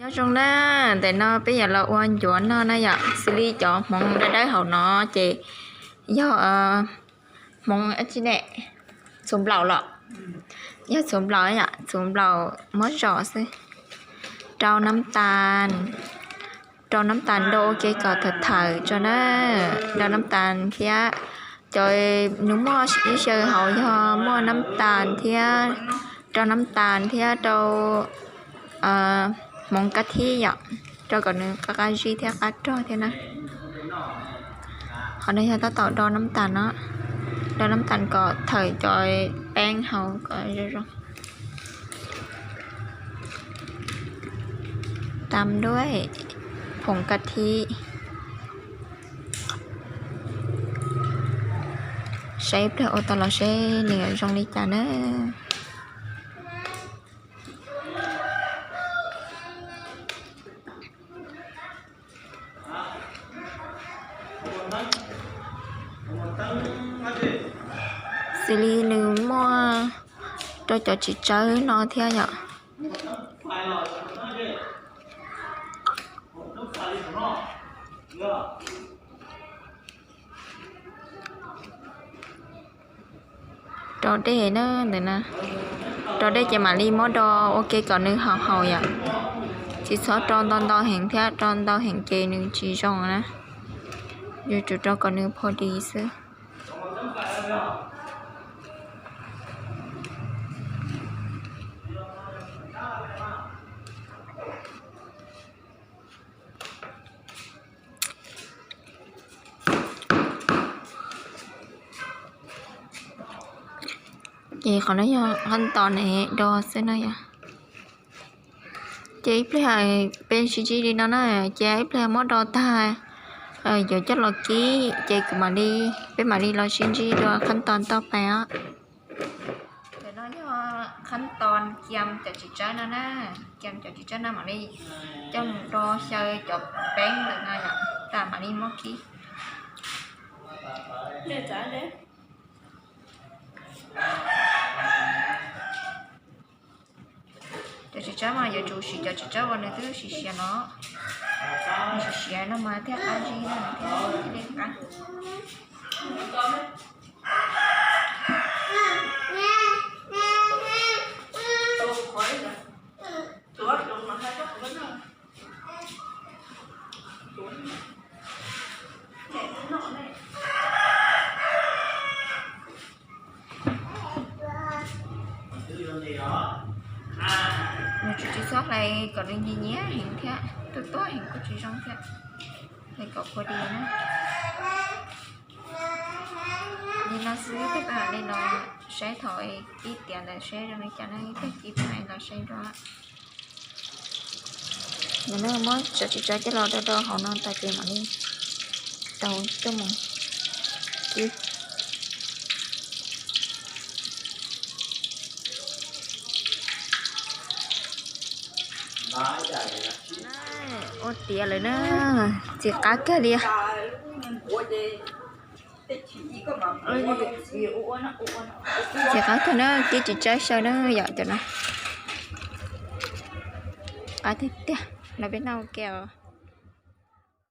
Nyob zoo na, ntawm no peb yuav los ua ncuav noj na yom. Xws li cov hmoov dawb dawb hauv no ces yog hmoov dab tsi ne, txhuv nplaum los, yog txhuv nplaum yom, txhuv nplaum muab zom xwb, rau nab tas, rau nab tas do ua ke kom thawm thawm tso na, rau nab tas thiab. Cov nws muaj ib xyaw hauv yog muaj nab tas thiab, rau nab tas thiab rau hmoov kab thib yom, rau kom nws qab qab zib thiab qab rog thiab na. Qhov no yog tab tom do nab tas no, do nab tas kom thawm cov peeb hauv kom zoo zoo. Tas duab phoom kab thib, saib ib pliag ua tau los seb nws zoo li cas na. Xws li nws muaj rau cov txiv tsawb no thiab yom. Rau dej na, ntawm na, rau dej ces mam li muab do ua ke kom nws haum haum yom. Tsis txhob rau ntau ntau heev thiab, rau ntau heev ces nws tsis zoo na. Yuav tsum rau kom nws pha dis xwb. Ces qhov no yog qab tos ne do xwb no yom. Ces ib pliag peb sib ntsib li no na, ces ib pliag muab do tag yuav coj los kib ces kuv mam li, peb mam li los sib ntsib dua qab tos toj pais os. Ntawm no yog qab tos cia cov txiv tsawb no na, cia cov txiv tsawb no mam li coj mus do xyaw cov peeb ntawm no yom, tas mam li muab kib. Cov txiv tsawb mas yuav tsum siv cov txiv tsawb uas nws twb siav siav no, nws siav siav no mas thiaj qab zib thiaj li qab. Nws tsis tsis txhob hlais kom nws nyias nyias heev thiab, tuaj tuaj heev kuj tsis zoo thiab. Hlais kom pha dis na. Li no xwb peb mam li los saib thaum kib tiav ntawd seb zoo li cas na, ib pliag kib peb mam li los saib dua. Ntawm no muab cov txiv tsawb coj los do do hauv no tas ces mam li tau coj mus kib. Ua tiav lawm na, txiv qab kawg li. Txiv qab kawg na, kib txiv tsawb xyaw na yom, cov no qab tiag tiag. Los peb noj ua ke os.